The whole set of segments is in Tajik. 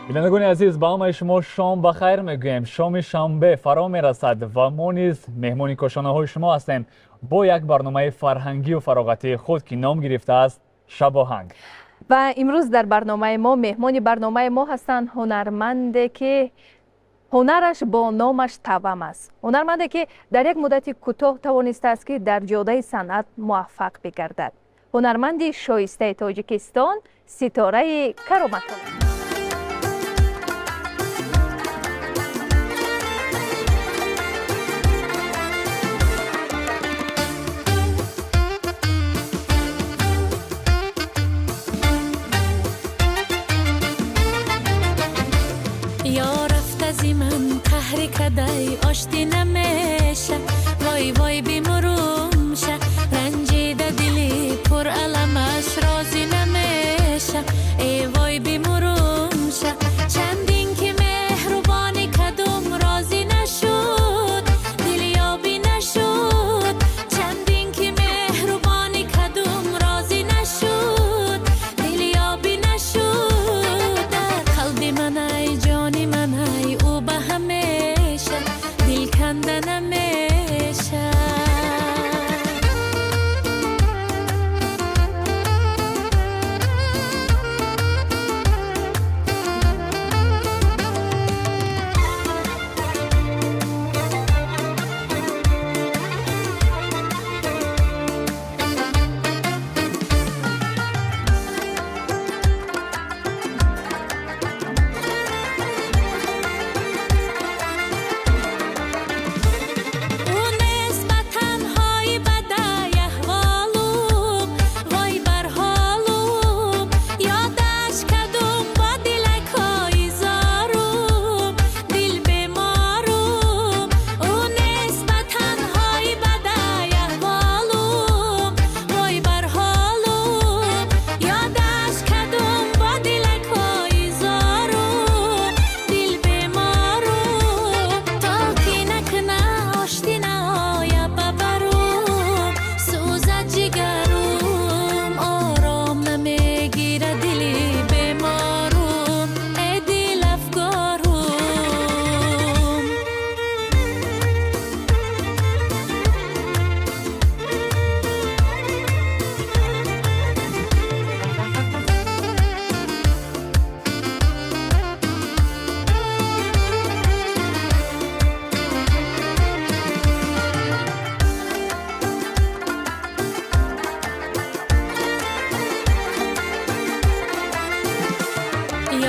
Бинандагони азиз, ба ҳамаи шумо шом ба хайр мегӯем. Шоми шанбе фаро мерасад ва мо низ меҳмони кошонаҳои шумо ҳастем бо як барномаи фарҳангию фароғатии худ, ки ном гирифтааст «Шабоҳанг». Ва имрӯз дар барномаи мо меҳмони барномаи мо ҳастанд ҳунарманде, ки ҳунараш бо номаш тавъам аст, ҳунарманде, ки дар як муддати кӯтоҳ тавонистааст, ки дар ҷодаи санъат муваффақ бигардад, ҳунарманди шоистаи Тоҷикистон Ситораи Кароматулло. Зи ман қаҳри кадай, ошти намеша. Вой, вой, бимурумша. Ранҷида дили пур аламаш розӣ намеша. Э вой, бимурумша. Чандин ки меҳрубонӣ кадум, розӣ нашуд, дилёбӣ нашуд. Чандин ки меҳрубонӣ кадум, розӣ нашуд, дилёбӣ нашуд. Дар қалби манай, ҷони манай, ӯ ба ҳамеша дил канда намеша. Ӯ нест, ба танҳоӣ бадай аҳволум, вой бар ҳолум. Ёдаш кадум бо дилакҳои зорум, дил беморум. Ӯ нест, ба танҳоӣ бадай аҳволум, вой бар ҳолум. Ёдаш кадум бо дилакҳои зорум, дил беморум. То ки накуна оштӣ, наоя ба барум, сӯзад ҷигарум. Ором намегирад дили беморум, э дил афгорум.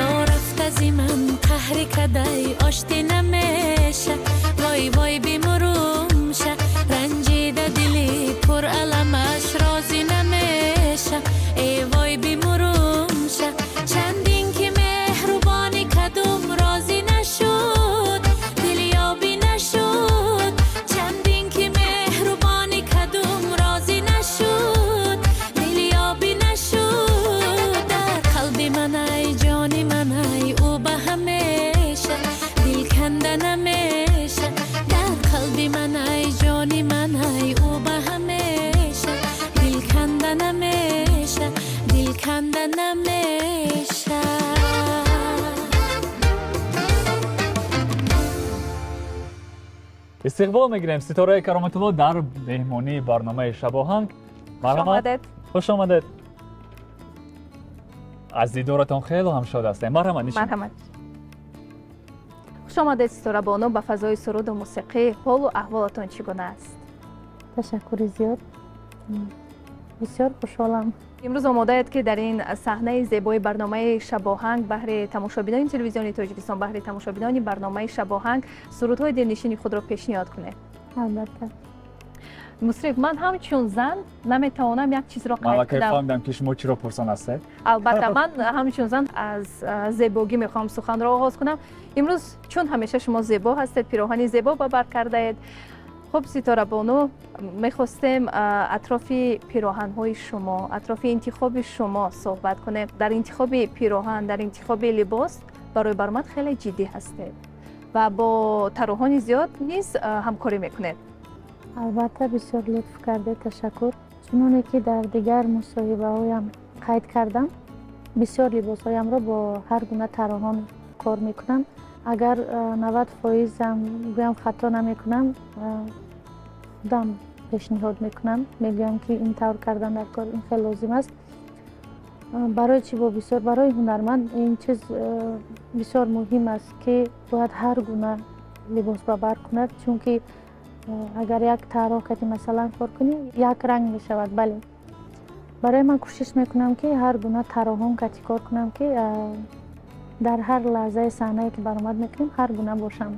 Ё рафта зи ман қаҳри кадай, ошти намеша. Вой, вой, бимурумша. Ранҷида дили пур аламаш розӣ намеша. Э вой, бимурумша. Чандин ки меҳрубонӣ кадум, розӣ нашуд, дилёбӣ нашуд. Чандин ки меҳрубонӣ кадум, розӣ нашуд, дилёбӣ нашуд. Дар қалби манай, ҷони манай, ӯ ба ҳамеша дил канда намеша. Дар қалби манай, ҷони манай, ӯ ба ҳамеша дил канда намеша, дил канда намеша. Истиқбол мегирем Ситораи Кароматулло дар меҳмонии барномаи «Шабоҳанг». Марҳамат. Омадед. Хуш омадед. Аз дидоратон хело ҳам шод ҳастем. Марҳамат, нишинед. Марҳамат. Хуш омадед, Ситорабону, ба фазои суруду мусиқӣ. Ҳолу аҳволатон чӣ гуна аст? Ташаккури зиёд, бисёр хушҳолам. Имрӯз омодаед, ки дар ин саҳнаи зебои барномаи «Шабоҳанг» баҳри тамошобинони Телевизиони Тоҷикистон, баҳри тамошобинони барномаи «Шабоҳанг» сурудҳои дилнишини худро пешниҳод кунед? Албатта. Мусриф, ман ҳамчун зан наметавонам як чизро Ман қайд аллакай кунам. фаҳмидам, ки шумо чиро пурсон ҳастед. Албатта, ман ҳамчун зан аз зебогӣ мехоҳам суханро оғоз кунам имрӯз. Чун ҳамеша шумо зебо ҳастед, пироҳани зебо ба бар кардаед. Хуб, Ситорабону, мехостем атрофи пироҳанҳои шумо, атрофи интихоби шумо суҳбат кунем. Дар интихоби пироҳан, дар интихоби либос барои баромад хеле ҷиддӣ ҳастед ва бо тарроҳони зиёд низ ҳамкорӣ мекунед. Албатта, бисёр лутф кардед, ташаккур. Чуноне ки дар дигар мусоҳибаҳоям қайд кардам, бисёр либосҳоямро бо ҳар гуна тарроҳон Кор мекунам, агар 90%-ам гӯям, хато намекунам. Худам пешниҳод мекунам, мегӯям, ки ин тавр кардан дар кор, ин хеле лозим аст. Барои чӣ бо бисёр барои ҳунарманд ин чиз бисёр муҳим аст, ки бояд ҳар гуна либос ба бар кунад, чунки агар як тарроҳ кати, масалан, кор кунӣ, як ранг мешавад. Бале, барои ман кӯшиш мекунам, ки ҳар гуна тарроҳон кати кор кунам, ки дар ҳар лаҳзаи саҳнае, ки баромад мекунем, ҳар гуна бошам.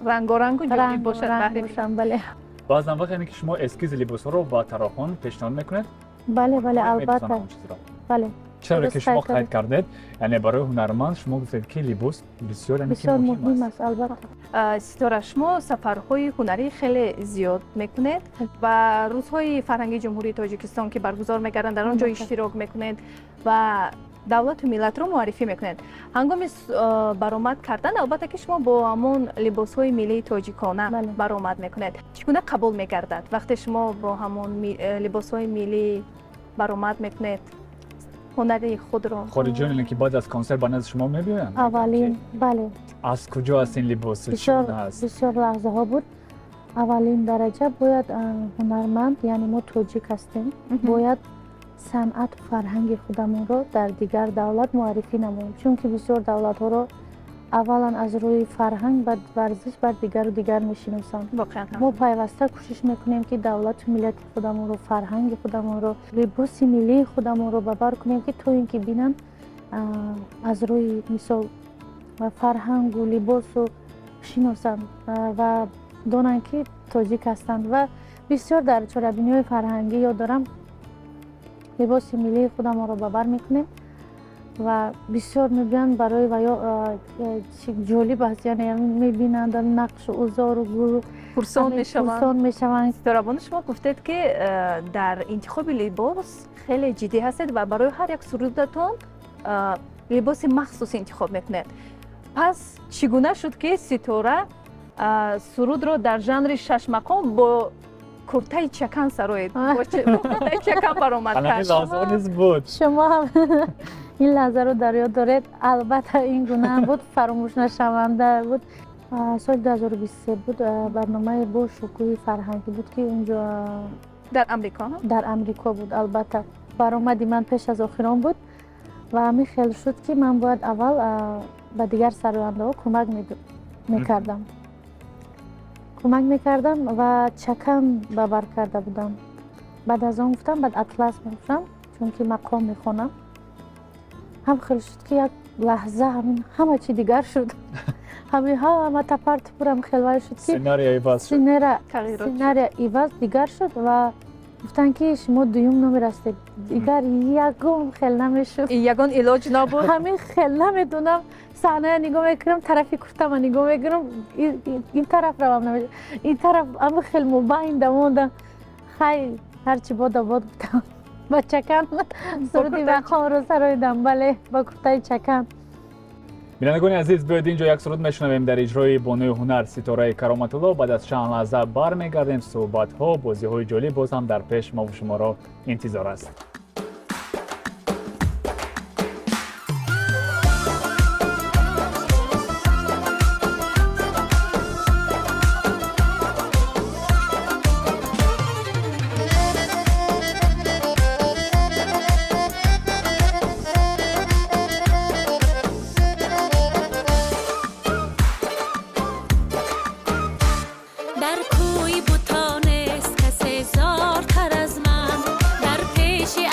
Рангорангу ҷолиб бошад. Рангоранг бошам, бале. Баъзан вақт, яъне ки шумо эскизи либосҳоро ба тарроҳон пешниҳод мекунед? Бале, албатта. Он чизро? Бале. Чаро ки Дуруст шумо қайд кардед. Қайд кардед, яъне барои ҳунарманд, шумо гуфтед, ки либос бисёр, яъне ки бисёр муҳим муҳим аст. Аст, албатта. Ситора, шумо сафарҳои ҳунарӣ хеле зиёд мекунед ва рӯзҳои фарҳангии Ҷумҳурии Тоҷикистон, ки баргузор мегарданд, дар он ҷо иштирок мекунед ва давлату миллатро муаррифӣ мекунед. Ҳангоми баромад кардан, албатта, ки шумо бо ҳамон либосҳои миллии тоҷикона баромад мекунед. Чӣ гуна қабул мегардад, вақте шумо бо ҳамон либосҳои миллӣ баромад мекунед ҳунари худро? Хориҷиён, яъне ки баъд аз консерт ба назди шумо мебиёянд? Аввалин, бале. Аз куҷо аст ин либос, чӣ бисёр гуна аст? Бисёр лаҳзаҳо буд. Аввалин дараҷа бояд ҳунарманд, яъне мо тоҷик ҳастем, бояд санъату фарҳанги худамонро дар дигар давлат муаррифӣ намоем, чунки бисёр давлатҳоро аввалан аз рӯи фарҳанг, баъд варзиш, баъд дигару дигар мешиносанд. Воқеан ҳам. Мо пайваста кӯшиш мекунем, ки давлату миллати худамонро, фарҳанги худамонро, либоси миллии худамонро ба бар кунем, ки то ин ки бинанд, аз рӯи мисол фарҳангу либосу шиносанд ва донанд, ки тоҷик ҳастанд. Ва бисёр дар чорабиниҳои фарҳангӣ, ёд дорам, либоси миллии худамонро ба бар мекунем ва бисёр мебинанд, барои ваё ҷолиб аст, яъне мебинанд нақшу узору гулу пурсон мешаванд. Пурсон мешаванд. Ситорабону, шумо гуфтед, ки дар интихоби либос хеле ҷиддӣ ҳастед ва барои ҳар як сурудатон либоси махсус интихоб мекунед. Пас чӣ гуна шуд, ки Ситора сурудро дар жанри шашмақом бо куртаи чакан сароид, бо куртаи чакан баромад Ҳамин кард? Лаҳзаҳо низ буд. Шумо ҳам ин лаҳзаро дар ёд доред. Албатта, ин гуна буд, фаромӯшнашаванда буд. Соли 2023 буд, барномаи бо шукӯҳи фарҳангӣ буд, ки унҷо Дар Амрико? Дар Амрико буд, албатта. Баромади ман пеш аз охирон буд ва ҳамин хел шуд, ки ман бояд аввал ба дигар сарояндаҳо кӯмак мекардам, ва чакан ба бар карда будам. Баъд аз он гуфтам, баъд атлас мепӯшам, чунки мақом мехонам. Ҳам хел шуд, ки як лаҳза ҳамин ҳама чи дигар шуд, ҳамин ҳама тапар тупурам хелвай шуд, ки Сценария иваз шуд. Тағйирот шуд. Сценария иваз, дигар шуд ва гуфтанд, ки шумо дуюм номер ҳастед. Дигар ягон хел намешуд. Ягон илоҷ набуд. Ҳамин хел, намедонам, саҳная нигоҳ мекунам, тарафи куртама нигоҳ мекунам, ин тараф равам намешуд, ин тараф, ҳамин хел мобайнда мондам. Хай, ҳарчи бода бод, гуфтам, ба чакан суруди мақомро сароидам. Бале, ба куртаи чакан. Бинандагони азиз, биёед, инҷо як суруд мешунавем дар иҷрои бонуи ҳунар Ситораи Кароматулло. Баъд аз чанд лаҳза бармегардем. Суҳбатҳо, бозиҳои ҷолиб боз ҳам дар пеш мову шуморо интизор аст. Дар кӯи бутон нест касе зортар аз ман, дар пеши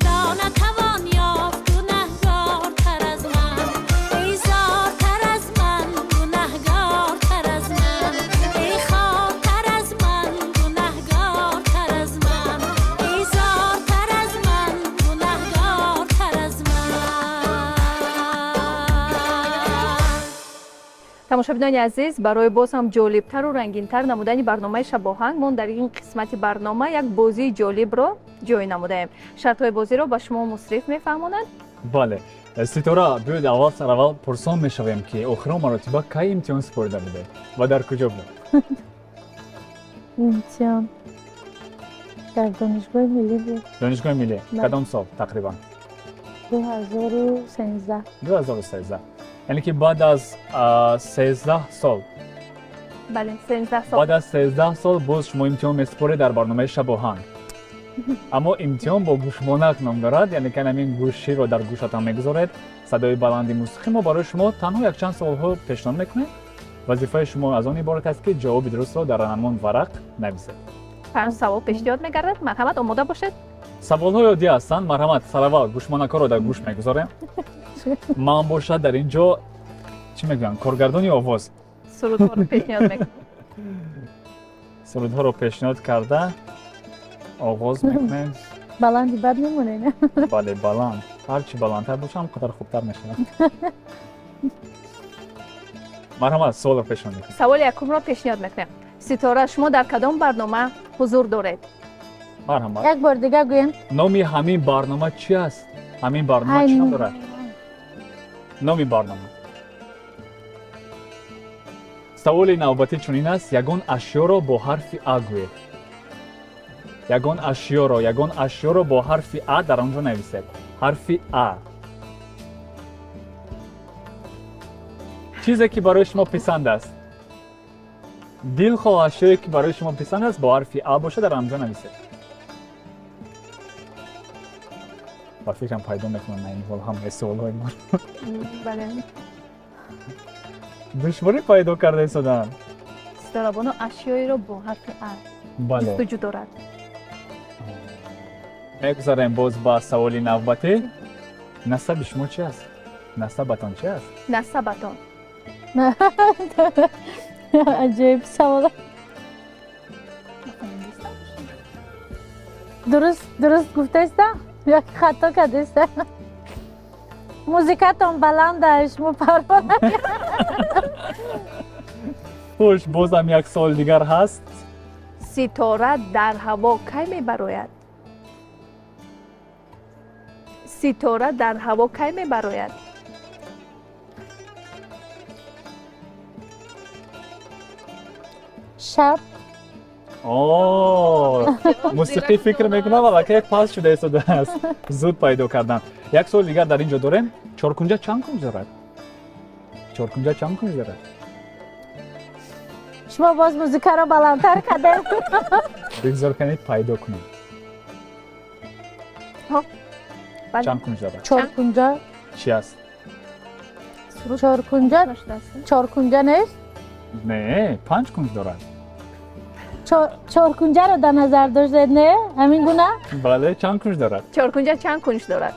Фардо натавон ёфт гунаҳгортар аз ман, эй зортар аз ман, гунаҳгортар аз ман, эй хортар аз ман, гунаҳгортар аз ман, эй зортар аз ман, гунаҳгортар аз ман. Тамошобинони азиз, барои боз ҳам ҷолибтару рангинтар намудани барномаи Шабоҳанг мо дар ин қисмати барнома як бозии ҷолибро ҷой намудаем. Шартҳои бозиро ба шумо Мусриф мефаҳмонад. Бале, Ситора, биёед, аввал сараввал пурсон мешавем, ки охирон маротиба кай имтиҳон супорида будед ва дар куҷо буд? Имтиҳон дар Донишгоҳи миллӣ буд. Донишгоҳи миллӣ. Бале. Кадом сол тақрибан? 2013. 2013, яъне ки баъд аз 13 сол. Бале, 13 сол. Баъд аз 13 сол боз шумо имтиҳон месупоред дар барномаи Шабоҳанг, аммо имтиҳон бо гӯшмонак ном дорад, яъне ки ҳамин гӯширо дар гӯшатон мегузоред, садои баланди мусиқӣ, мо барои шумо танҳо якчанд суолҳо пешниҳод мекунем. Вазифаи шумо аз он иборат аст, ки ҷавоби дурустро дар ҳамон варақ нависед. Панҷ савол пешниҳод мегардад. Марҳамат, омода бошед. Саволҳои оддӣ ҳастанд. Марҳамат, сараввал гӯшмонакҳоро дар гӯш мегузорем. Ман бошад дар ин ҷо, чӣ мегӯям, коргардони овоз. Сурудҳоро пешниҳод мекунем. Сурудҳоро пешниҳод карда оғоз мекунем. Баланди бад мемонед. Бале, баланд, ҳар чӣ баландтар боша, ҳам қадар хубтар мешавад. Марҳамат, суолро пешниҳод мекунем. Саволи якумро пешниҳод мекунем. Ситора, шумо дар кадом барнома ҳузур доред? Марҳамат. Як бор дига гӯем. Номи ҳамин барнома чӣ аст? Ҳамин барнома чӣ ном дорад? Номи барнома. Саволи навбатӣ чунин аст: ягон ашёро бо ҳарфи А гӯед. Ягон ашёро, ягон ашёро бо ҳарфи А дар он ҷо нависед. Ҳарфи А. Чизе, ки барои шумо писанд аст, дилхоҳ ашёе, ки барои шумо писанд аст, бо ҳарфи А бошад, дар он ҷо нависед. Ба фикрам, пайдо мекунам на ин ҳол ҳамаи суолҳои мо. Бале. Душворӣ пайдо карда истодаам. Ситорабону ашёеро бо ҳарфи А Бале. ҷустуҷӯ дорад. Мегузарем боз ба саволи навбатӣ. Насаби шумо чи аст? Насабатон чи аст? Насабатон. Аҷоиб савол. Дуруст, дуруст гуфтаиста ё ки хато кардиста? Музикатон баланда, шумо парво. Хуш, бозам як суол дигар ҳаст. Ситора дар ҳаво кай мебарояд? Ситора дар ҳаво кай мебарояд? Шаб. О, мусиқӣ, фикр мекунам, аллакай паст шуда истодааст, зуд пайдо кардан. Як суоли дигар дар ин ҷо дорем: чоркунҷа чанд кунҷ дорад? Чоркунҷа чанд кунҷ дорад? Шумо боз музикаро баландтар кардем. Бигзор канед, пайдо кунед. Бале. Чанд кунҷ дорад? Чоркунҷа. Чи аст? Чоркунҷа, чоркунҷа нест? Не, панҷ кунҷ дорад. Чоркунҷаро дар назар доштед, не? Ҳамин гуна? Бале, чанд кунҷ дорад? Чоркунҷа чанд кунҷ дорад?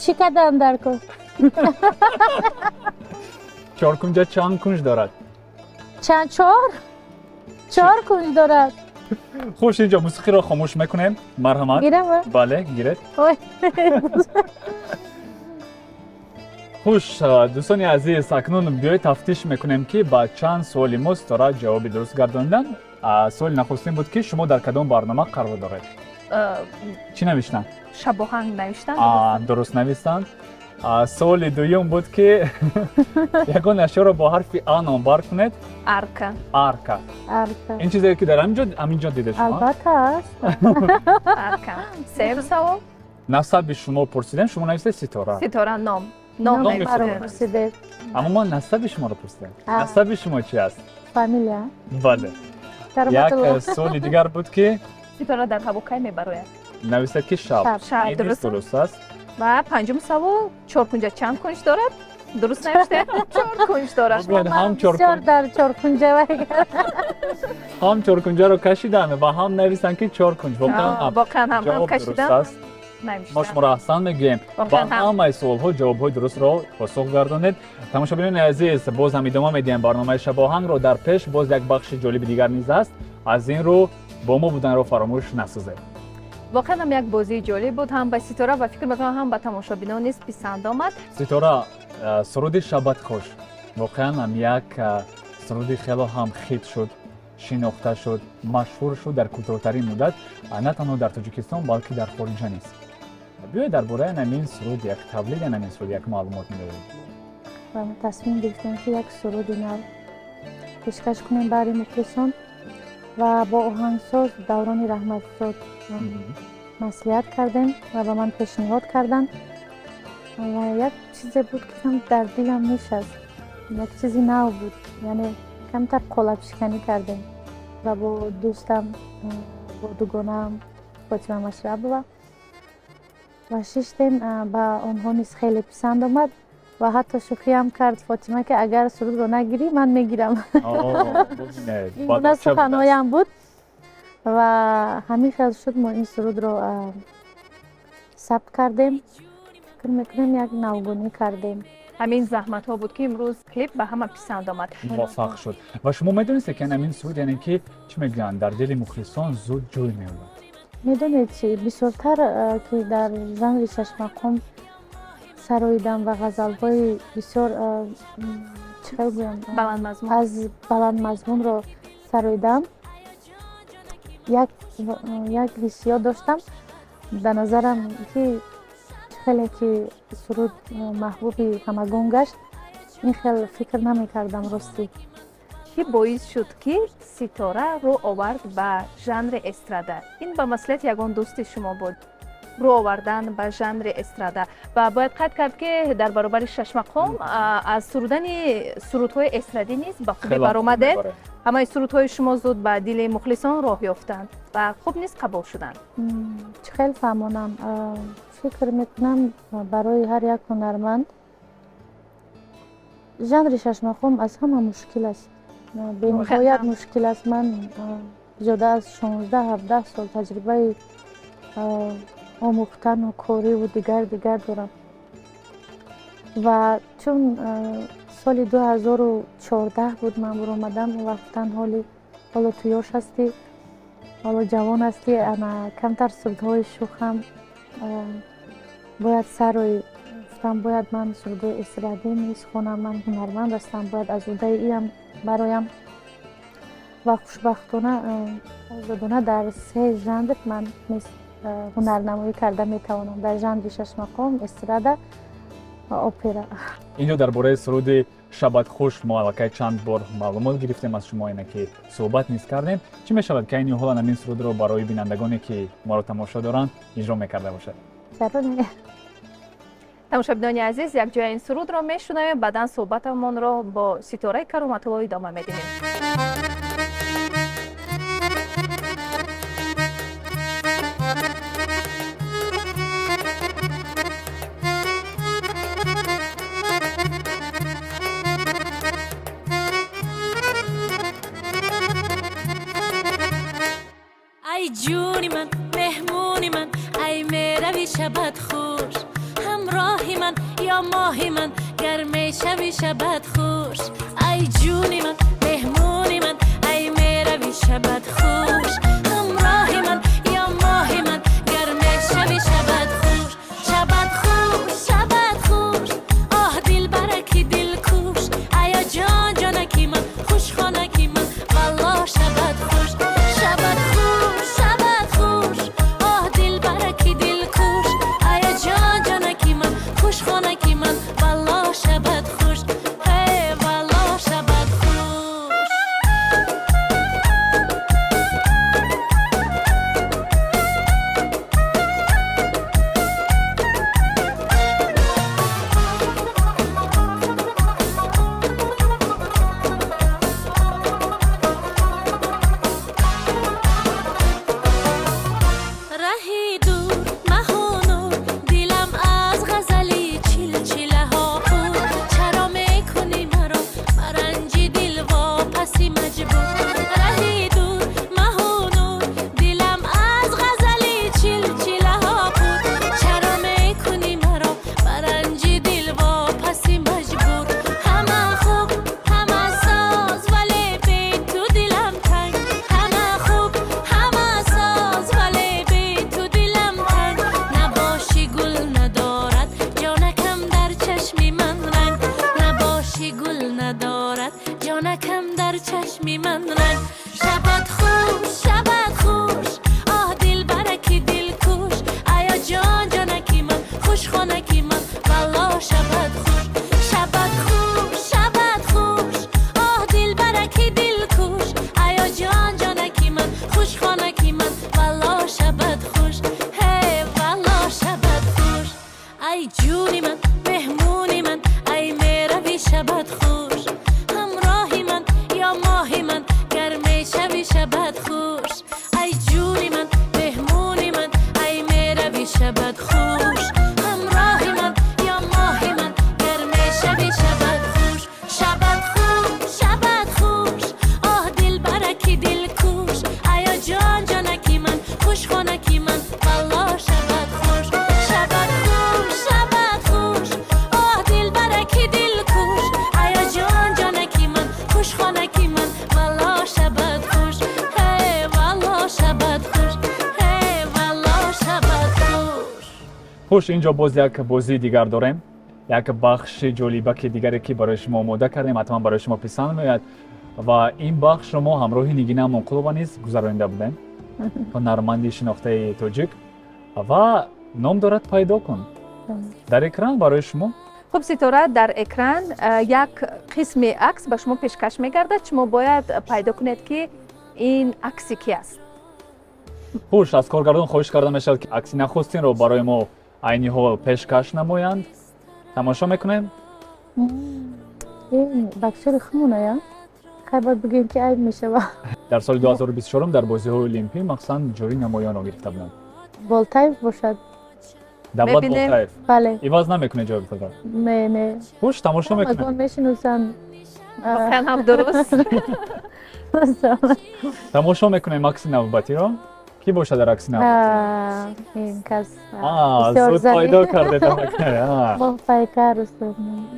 Чӣ кардан дар кор? Чоркунҷа чанд кунҷ дорад? Чанд? Чор, чор кунҷ дорад. Хуш, инҷо мусиқиро хомӯш мекунем. Марҳамат. Гирам? Бале, гиред. Ой. Хуш, дӯстони азиз, акнун биёед тафтиш мекунем, ки ба чанд суоли мо Ситора ҷавоби дуруст гардонидан. Суоли нахустин буд, ки шумо дар кадом барнома қарор доред? Чӣ навиштанд? Шабоҳанг навиштанд. Дуруст навистанд. Суоли дуюм буд, ки ягон ашёро бо ҳарфи А номбар кунед. Арка. Арка. Арка. Ин чизе, ки дар ҳамин ҷо дида шумо? Албатта, аст. Арка. Сеюм савол. Насаби шумо пурсидем, шумо навистед Ситора. Ситора, ном, ном. Номи маро худро. пурсидед. Аммо ман насаби шуморо пурсидем. А. Насаби шумо чи аст? Фамилия? Бале. Як Кароматулло. Суоли дигар буд, ки Ситора дар ҳаво кай мебарояд? Нависед, ки шаб. Шаб. Шаб. Ин низ Дуруст. дуруст аст. Ва панҷум савол: чоркунҷа чанд кунҷ дорад? Дуруст навиштед, чор кунҷ дорад. Бубинед, ҳам Бисёр дар чоркунҷа вай. Ҳам чоркунҷаро кашиданд ва ҳам нависанд, ки чор кунҷ. Воқеан ҳам Воқеан ҳам ҷавоб дуруст кашидан. аст. Мо шуморо аҳсан мегӯем. Ба ҳамаи суолҳо ҷавобҳои дурустро посух гардонед. Тамошобинони азиз, боз ҳам идома медиҳем барномаи Шабоҳангро. Дар пеш боз як бахши ҷолиби дигар низ аст. Аз ин рӯ бо мо буданро фаромӯш насозед. Воқеан ҳам як бозии ҷолиб буд, ҳам ба Ситора ва фикр мекунам, ҳам ба тамошобинон низ писанд омад. Ситора, суруди «Шабат хуш» воқеан ҳам як суруди хело ҳам хит шуд, шинохта шуд, машҳур шуд дар кӯтоҳтарин муддат, на танҳо дар Тоҷикистон, балки дар хориҷа низ. Биёед, дар бораи ҳамин суруд, як тавлиди ҳамин суруд як маълумот медодед. Ва мо тасмим гирифтем, ки як суруди нав пешкаш кунем баҳри мухлисон ва бо оҳангсоз Даврони Раҳматзод маслиҳат кардем ва ба ман пешниҳод карданд. Ва як чизе буд, ки кам дар дилам нишаст, як чизи нав буд, яъне камтар қолабшиканӣ кардем ва бо дӯстам, бо дугонаам Фотима Машрабова ва шиштем. Ба онҳо низ хеле писанд омад ва ҳатто шӯхиам кард Фотима, ки агар сурудро нагирӣ, ман мегирам. Ин гуна суханҳоям буд ва ҳамин хел шуд. Мо ин сурудро сабт кардем, фикр мекунем, як навгунӣ кардем. Ҳамин заҳматҳо буд, ки имрӯз клип ба ҳама писанд омад. Муваффақ шуд. Ва шумо медонистед, ки ҳамин суруд, яъне ки чӣ мегӯянд, дар дили мухлисон зуд ҷой меёбад? Медонед чи, бисёртар ки дар жанри шашмақом сароидам ва ғазалҳои бисёр, чӣ хел гӯям, баландмазмун, аз баландмазмунро сароидам, як ҳиссиёт доштам дар назарам, ки хеле ки суруд маҳбуби ҳамагон гашт, ин хел фикр намекардам, ростӣ. Чӣ боис шуд, ки Ситора рӯ овард ба жанри эстрада? Ин ба маслиҳати ягон дӯсти шумо буд, рӯ овардан ба жанри эстрада? Ва бояд қайд кард, ки дар баробари шашмақом аз сурудани сурудҳои эстрадӣ низ ба хубӣ баромадед. Ҳамаи сурудҳои шумо зуд ба дили мухлисон роҳ ёфтанд ва хуб низ қабул шуданд. Чӣ хел фаҳмонам, фикр мекунам, барои ҳар як ҳунарманд жанри шашмақом аз ҳама мушкил аст, бениҳоят мушкил аст. Ман зиёда аз 16-17 сол таҷрибаи омӯхтану кориву дигар дигар дорам. Ва чун соли 2014 буд, ман буромадам, он вақтан ҳоло ту ёш ҳастӣ, ҳоло ҷавон ҳастӣ, ана камтар сурудҳои шухам бояд сарои. Гуфтам, бояд ман сурудҳои эстрадӣ низ хонам, ман ҳунарманд ҳастам, бояд аз уҳдаи иам бароям. Ва хушбахтона, озодона дар се жанр ман низ ҳунарнамоӣ карда метавонам: дар жанри шашмақом, эстрада ва опера. Инҷо дар бораи суруди «Шабат хуш» мо аллакай чанд бор маълумот гирифтем аз шумо, ина ки суҳбат низ кардем. Чӣ мешавад, ки айни ҳолан ҳамин сурудро барои бинандагоне, ки моро тамошо доранд, иҷро мекарда бошад? Чаро не? Тамошобинони азиз, якҷоя ин сурудро мешунавем, баъдан суҳбатамонро бо Ситораи Кароматулло идома медиҳем. Ай ҷуни ман, меҳмони ман, ай мерави, шабат хуш. Ҳамроҳи ман ё моҳи ман, гар мешави, шабат хуш. Ай ҷуни ман, меҳмони ман, ай мерави, шабат хуш. Ҳамроҳи ман ё моҳи ман, гар мешави, шабат хуш. Шабат хуш, шабат хуш, оҳ, дилбараки дилкуш. Ая ҷон, ҷонаки ман, хушхонаки ман, валлоҳ, шабат хуш. Шабат хуш, шабат хуш, оҳ, дилбараки дилкуш. Ая ҷон, ҷонаки ман, хушхонаки ман, валлоҳ, шабат хуш. Ҳе, валлоҳ, шабат хуш. Чашми ман ранг. Шабат хуш, шабат хуш, оҳ дилбараки дилкуш, аё ҷон ҷонаки ман, хушхонаки ман, валло шабат хуш. Шабат хуш, шабат хуш, оҳ дилбараки дилкуш, аё ҷон ҷонаки ман, хушхонаки ман, валло шабат хуш, ҳе валло шабат хуш. Ай ҷуни ман, меҳмуни ман, ай мерави шабат хуш, ҳамроҳи ман ё моҳи ман, гар мешави шабат хуш. Ай ҷуни ман, меҳмуни ман, ай мерави шабат хуш, ҳамроҳи ман ё моҳи ман, гар мешави шабат хуш. Шабат хуш, шабат хуш, оҳ дилбараки дилкуш, аё ҷон ҷонаки ман, хушхонаки ман, валло шабат хуш. Шабат хуш, шабат хуш, оҳ дилбараки дилкуш, аё ҷон ҷонаки ман, хушхонаки ман, валло шабат хуш, ҳе валло шабат хуш, ҳе валло шабат хуш. Хуш, инҷо боз як бозии дигар дорем, як бахши ҷолибаки дигаре, ки барои шумо омода кардем, ҳатман барои шумо писанд меояд. Ва ин бахшро мо ҳамроҳи Нигина Амонқулова низ гузаронида будем, ҳунарманди шинохтаи тоҷик, ва ном дорад «Пайдо кун». Дар экран барои шумо. Хуб, Ситора, дар экран як қисми акс ба шумо пешкаш мегардад. Шумо бояд пайдо кунед, ки ин акси ки аст. Хуш, аз коргардон хоҳиш карда мешавад, ки акси нахустинро барои мо айни ҳол пешкаш намоянд. Тамошо мекунем. Ин боксёри хумоная, хай бояд бигӯем, ки айб мешава. Дар соли 2024 дар бозиҳои олимпӣ махсусан ҷои намоёнро гирифта буданд. Болтаев бошад. Давлат Мебинем. Болтаев. Бале. Иваз намекунед ҷои худро? Не, не. Хуш, тамошо Ҳамагон мекунем. мешиносанд. Воқеан ҳам дуруст. Тамошо мекунем акси навбатиро. Кӣ бошад дар акси навбатӣ? Ин кас А, бисёр зуд зани. пайдо кардед. А. Моҳпайкар, устод.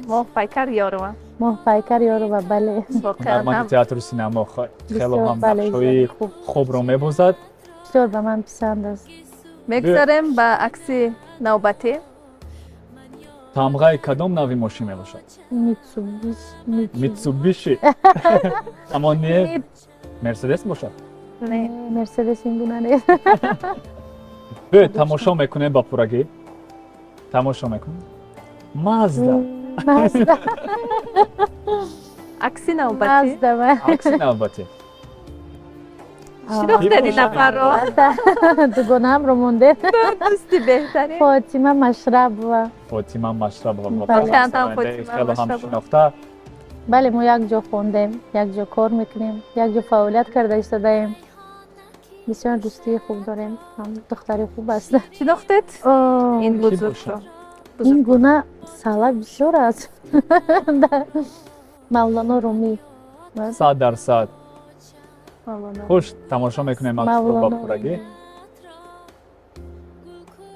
Моҳпайкар Ёрова. Моҳпайкар Ёрова, бале. Воқеан Ҳунарманди ҳам театру синамо, хело Бисёр, ҳам бале, нақшҳои зани хуб. хубро мебозад. Бисёр ба ман писанд аст. Мегузарем ба акси навбатӣ. Тамғаи кадом нави мошин мебошад? Митсубиши. Митсубиши, аммо не, Мерседес бошад. Не. Мерседес ин гуна нест. Биёед, тамошо мекунем, ба пуррагӣ тамошо мекунем. Мазда. Мазда. Акси навбатӣ. Мазда, бале. Акси навбатӣ. Шинохтед ин нафарро? Дугонаамро мондем. Дӯсти беҳтарин. Фотима Машрабова. Фотима Машрабова. Бале. Воқеан ҳам Фотима хело ҳам Машрабова. шинохта. Бале, мо як ҷо хондем, як ҷо кор мекунем, як ҷо фаъолият карда истодаем. Бисёр дӯстии хуб дорем, ҳам духтари хуб аст. Шинохтед ин Кӣ бузургро? бошад? Ин гуна сала бисёр аст. Мавлоно Румӣ. 100%. Мавлоно. Хуш, тамошо мекунем аксро ба Мавлоно. пуррагӣ.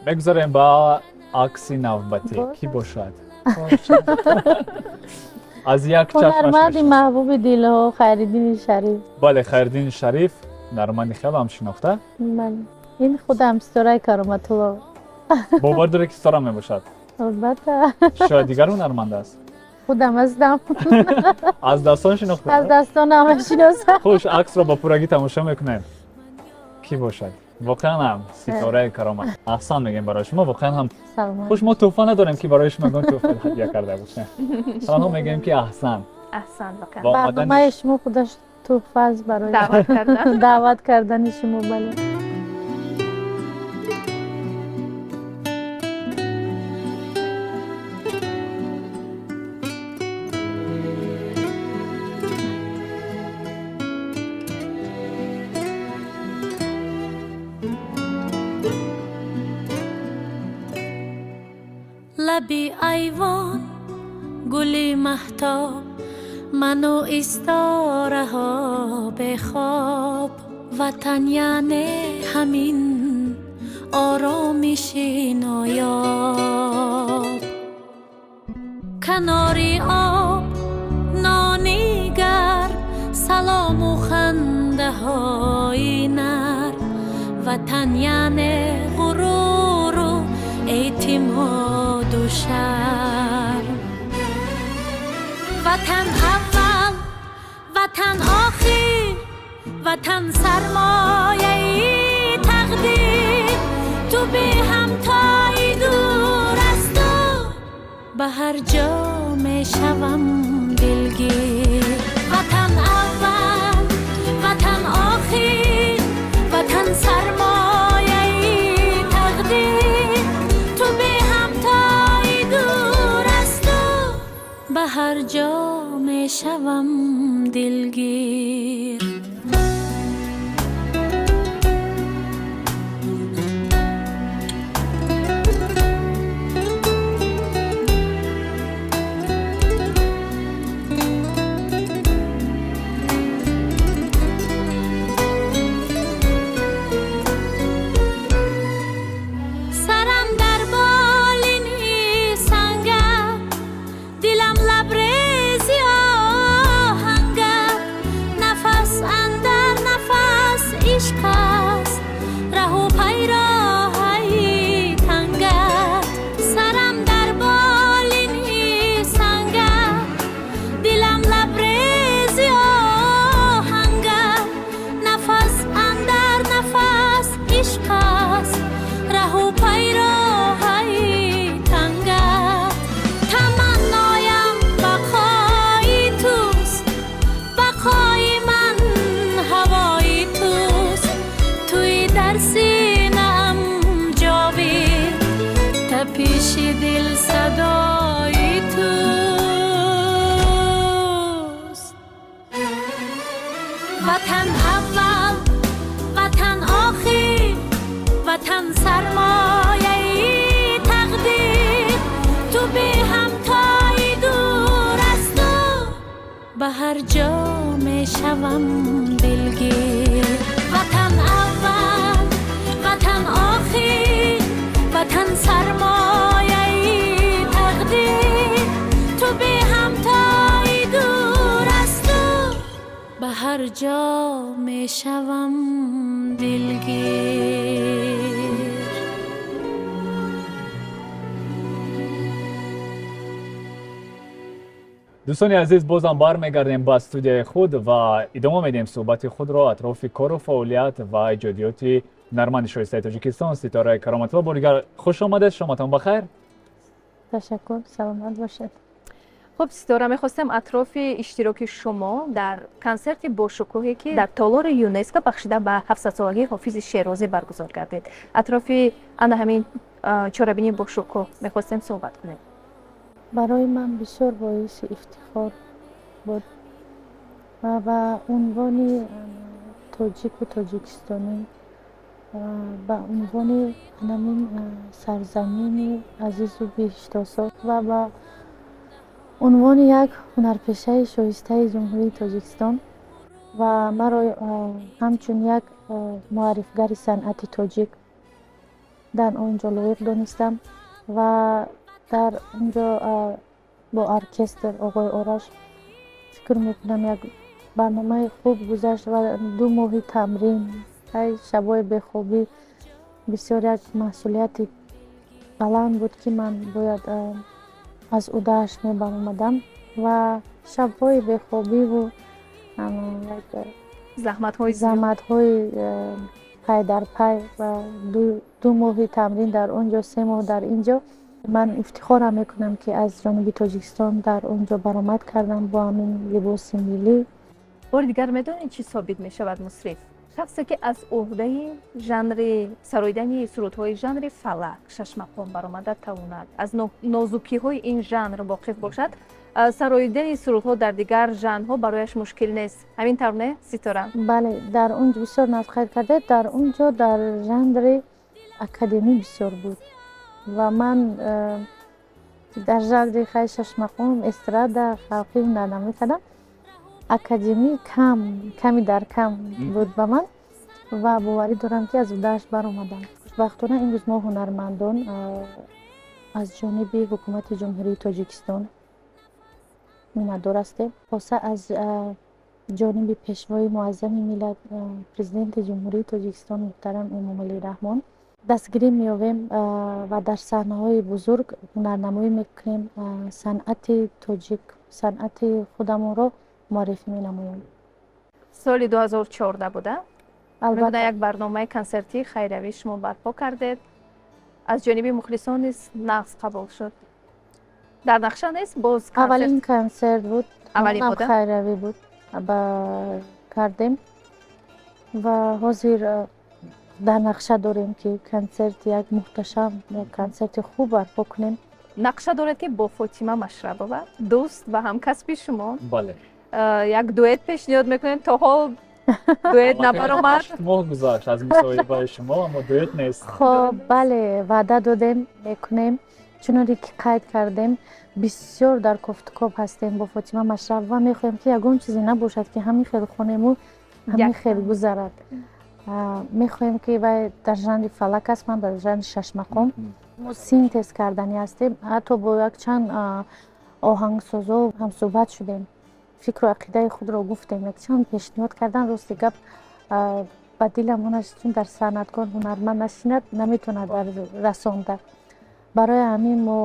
Мегузарем ба акси навбатӣ. Боз Кӣ аст? бошад? Аз як чашмаш Ҳунарманди мешиносам. маҳбуби дилҳо, Хайриддини Шариф. Бале, Хайриддини Шариф, ҳунарманди хело ҳам шинохта. Бале, ин худам, Ситораи Кароматулло. Бовар доред, ки Ситора мебошад? Албатта. Шояд дигар ҳунарманд аст. Худам ҳастам. Аз дастон шинохта. Аз дастонам шиносам. Хуш, аксро ба пуррагӣ тамошо мекунем. Кӣ бошад? Воқеан ҳам Ситораи Каромат. Аҳсан мегӯем барои шумо, воқеан ҳам. Саломат. Хуш, мо тӯҳфа надорем, ки барои шумо ягон тӯҳфа ҳадя карда бошем. Танҳо мегӯем, ки аҳсан. Аҳсан, воқеан. Ва омадани Барномаи шумо худаш тӯҳфа аст барои Даъват кардан. Даъват кардани шумо, бале. Лаби айвон гули маҳтоб, ману истораҳо бехоб. Ватан яъне ҳамин оромиши ноёб, канори об нони гарм, салому хандаҳои нарм. Ватан яъне ғуруру эътимоду шарм. Ватан аввал, ватан охир. Ватан сармояи тақдир, ту беҳамтои дур аз ту ба ҳар ҷо мешавам дилгир. Ватан аввал, ватан охир, ватан сармояи тақдир, ту беҳамтои дур аз ту ба ҳар ҷо мешавам дилгир. Сарам дар болини сангак, дилам лабрези оҳангак, нафас андар нафас ишқ аст, раҳу пайроҳаи тангак. Сарам дар болини сангак, дилам лабрези оҳангак, нафас андар нафас ишқ аст, раҳу пайроҳаи тангак. Таманноям бақои туст, бақои ман ҳавои туст, туи дар синаам ҷовид, тапиши дил садои туст. Ватан аввал, ватан охир, ватан сармояи тақдир, ту беҳамтои дур аз ту ба ҳар ҷо мешавам дилгир. Ватан аввал, ватан охир, ватан сармояи тақдир, ту беҳамтои дур аз ту ба ҳар ҷо мешавам дилгир. Дӯстони азиз, бозам бармегардем ба студияи худ ва идома медиҳем суҳбати худро атрофи кору фаъолият ва эҷодиёти ҳунарманди шоистаи Тоҷикистон Ситораи Кароматулло. Бори дигар хуш омадед, шоматон бахайр. Ташаккур, саломат бошед. Хуб, Ситора, мехостем атрофи иштироки шумо дар консерти бошукӯҳе, ки дар толори ЮНЕСКО бахшида ба 700-солагии Ҳофизи Шерозӣ баргузор гардид, атрофи ана ҳамин чорабинии бошукӯҳ мехостем суҳбат кунем. Барои ман бисёр боиси ифтихор буд ва ба унвони тоҷику тоҷикистонӣ, ба унвони ҳамин сарзамини азизу биҳиштосо ва ба унвони як ҳунарпешаи шоистаи Ҷумҳурии Тоҷикистон ва маро ҳамчун як муаррифгари санъати тоҷик дар он ҷо лоиқ донистам ва дар он ҷо бо оркестр оғои Ораш фикр мекунам, як барномаи хуб гузашт ва 2 моҳи тамрин, шабҳои бехобӣ, бисёр як масъулияти баланд буд, ки ман бояд аз удааш мебаромадам ва шабҳои бехобиву заҳматҳои пай дар пай ва 2 моҳи тамрин дар он ҷо, 3 моҳ дар ин ҷо. Ман ифтихорам мекунам, ки аз ҷониби Тоҷикистон дар он ҷо баромад кардам бо ҳамин либоси миллӣ. Бори дигар медонед, чӣ собит мешавад, мусриф? Шахсе, ки аз ӯҳдаи жанри сароидани сурудҳои жанри фалак шашмақом баромада тавонад, аз нозукиҳои ин жанр воқиф бошад, сароидани сурудҳо дар дигар жанрҳо барояш мушкил нест. Ҳамин тавр не, Ситора? Бале, дар он ҷо бисёр нақд кардед. Дар он ҷо дар жанри академӣ бисёр буд ва ман дар жанри хай шашмақом, эстрада, халқӣ ҳунарнамоӣ кардам. Академӣ кам, ками дар кам буд ба ман ва боварӣ дорам, ки аз удааш баромадам. Хушбахтона, имрӯз мо ҳунармандон аз ҷониби ҳукумати Ҷумҳурии Тоҷикистон миннатдор ҳастем, хоса аз ҷониби Пешвои Муаззами миллат, Президенти Ҷумҳурии Тоҷикистон муҳтарам Эмомалӣ Раҳмон дастгирӣ меёбем ва дар саҳнаҳои бузург ҳунарнамоӣ мекунем, санъати тоҷик, санъати худамонро муаррифӣ менамоем. Соли 2014 буда. Албатта. Як барномаи консертии хайриявӣ шумо барпо кардед, аз ҷониби мухлисон низ нағз қабул шуд. Дар нақша нест боз? Аввалин консерт буд. Аввалин ҳам буда? Хайриявӣ буд, ба кардем ва ҳозир дар нақша дорем, ки консерти як муҳташам, як консерти хуб барпо кунем. Нақша доред, ки бо Фотима Машрабова, дӯст ва ҳамкасби шумо, Бале. Як дуэт пешниҳод мекунед. То ҳол дуэт набаромад. 8 моҳ гузашт аз мусоҳибаи шумо, аммо дуэт нест. Хоб, бале, ваъда додем, мекунем. Чуноне ки қайд кардем, бисёр дар кофтукоб ҳастем бо Фотима Машрабова. Мехоҳем, ки ягон чизе набошад, ки ҳамин хел хонему ҳамин хел гузарад. Мехоҳем, ки вай дар жанри фалак аст, ман дар жанри шашмақом. Мо синтез карданӣ ҳастем. Ҳатто бо якчанд оҳангсозо ҳамсӯҳбат шудем, фикру ақидаи худро гуфтем, якчанд пешниҳод кардан. Рости гап, ба дилам он аст, чун дар санъаткор ҳунарманд нашинад, наметавонад дар расонда. Барои ҳамин мо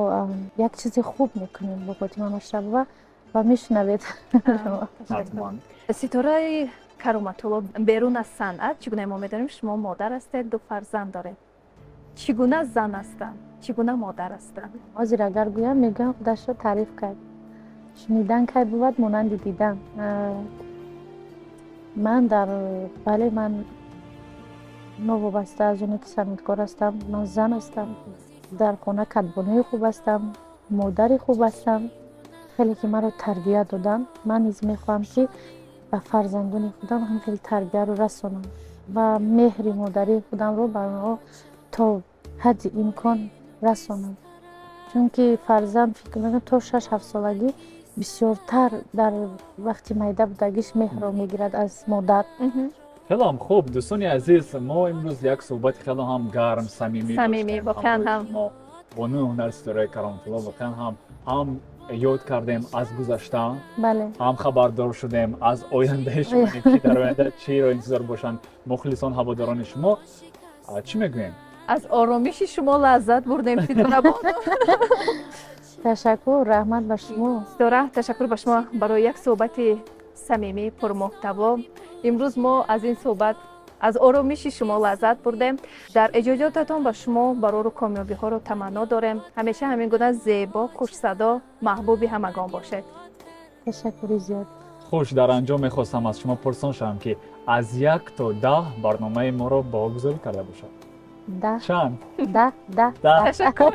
як чизи хуб мекунем бо Фотима Машрабова ва мешунавед. Ҳатман. Ситораи Кароматулло, берун аз санъат, чӣ гуна мо медонем, шумо модар ҳастед, ду фарзанд доред. Чӣ гуна зан ҳастанд, чӣ гуна модар ҳастанд? Ҳозир агар гӯям, мегӯям, худашро таъриф кард. Шунидан кай бувад монанди дидан. Ман дар бале, ман новобаста аз оне ки санъаткор ҳастам, ман зан ҳастам, дар хона кадбонуи хуб ҳастам, модари хуб ҳастам. Хеле ки маро тарбия доданд, ман низ мехоҳам, ки ба фарзандони худам ҳам хеле тарбияро расонам ва меҳри модарии худамро ба онҳо то ҳадди имкон расонам, чунки фарзанд, фикр мекунам, то 6-7 солагӣ бисёртар дар вақти майда будагиш меҳрро мегирад аз модар. Хеле ҳам хуб, дӯстони азиз, мо имрӯз як суҳбати хеле ҳам гарм, самимӣ Самимӣ, доштем воқеан ҳамроҳи ҳам. шумо. Бонуи ҳунар Ситораи Кароматулло, воқеан ҳам ёд кардем аз гузашта, ҳам хабардор шудем аз ояндаи шумо, ки дар оянда чиро интизор бошанд мухлисон, ҳаводорони шумо. Чӣ мегӯем? Аз оромиши шумо лаззат бурдем, Ситора бону. Ташаккур, раҳмат ба шумо. Ситора, ташаккур ба шумо барои як суҳбати самимӣ, пурмуҳтаво. Имрӯз мо аз ин суҳбат, аз оромиши шумо лаззат бурдем. Дар эҷодиётатон ба шумо барору комёбиҳоро таманно дорем. Ҳамеша ҳамин гуна зебо, хушсадо, маҳбуби ҳамагон бошед. Ташаккури зиёд. Хуш, дар анҷом мехостам аз шумо пурсон шавам, ки аз 1 то 10 барномаи моро баҳогузорӣ карда бошад. 10. Чанд? 10, 10. 10. Ташаккур.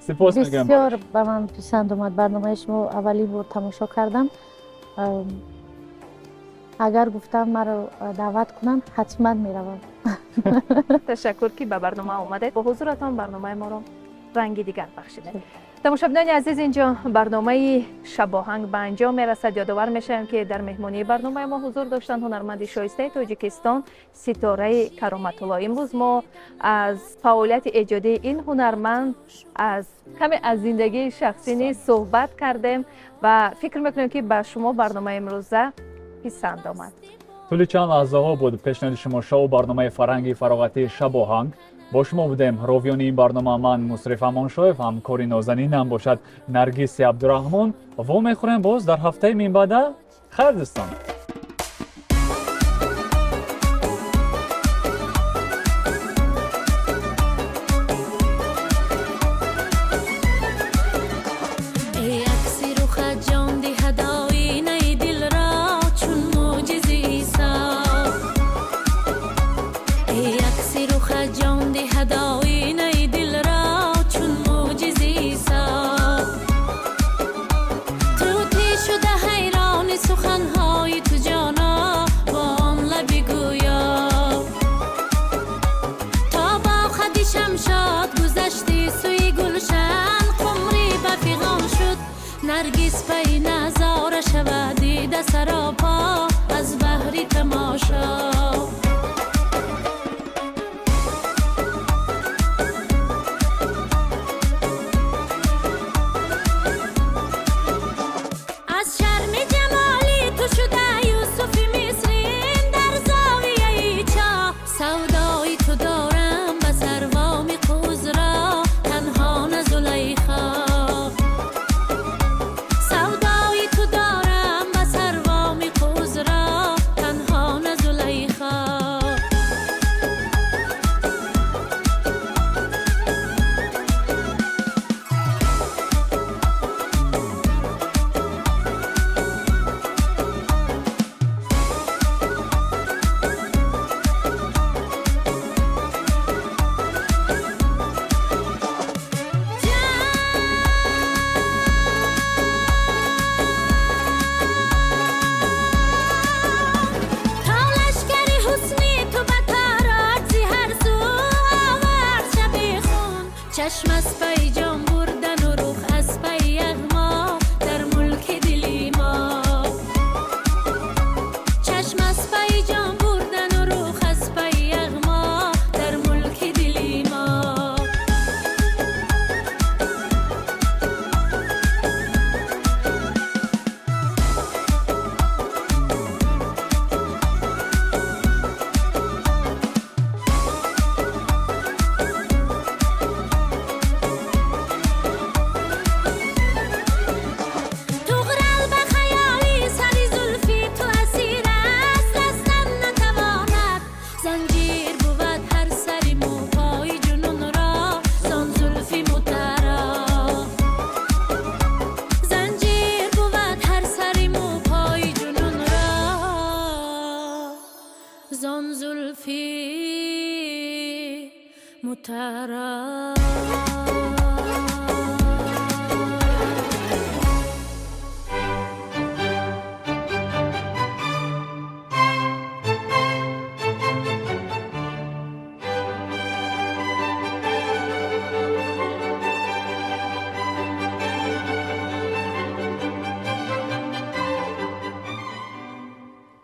Сипос мегӯям. Бисёр ба ман писанд омад барномаи шумо, аввалин бор тамошо кардам. Агар гуфтам, маро даъват кунанд, ҳатман меравам. Ташаккур, ки ба барнома омадед, бо ҳузуратон барномаи моро ранги дигар бахшидед. Тамошобинони азиз, инҷо барномаи Шабоҳанг ба анҷом мерасад. Ёдовар мешавем, ки дар меҳмонии барномаи мо ҳузур доштанд ҳунарманди шоистаи Тоҷикистон Ситораи Кароматулло. Имрӯз мо аз фаъолияти эҷодии ин ҳунарманд, аз каме аз зиндагии шахсӣ низ суҳбат кардем ва фикр мекунем, ки ба шумо барномаи имрӯза писанд омад. Тӯли чанд лаҳзаҳо буд пешниҳоди шумо шоу барномаи фарҳанги фароғатии Шабоҳанг. Бо шумо будем ровиёни ин барнома ман, Мусриф Амоншоев, ҳамкори нозанинам бошад Наргиси Абдураҳмон. Во мехӯрем боз дар ҳафтаи минбаъда. Хайр, дӯстон. Эй акси рухат ҷон диҳад оинаи дилро чун мӯъҷизи Исо. Эй акси рухат ҷон диҳад оинаи дилро чун мӯъҷизи Исо. Тӯтӣ шуда ҳайрони суханҳои ту. Ҷон бурдану рух.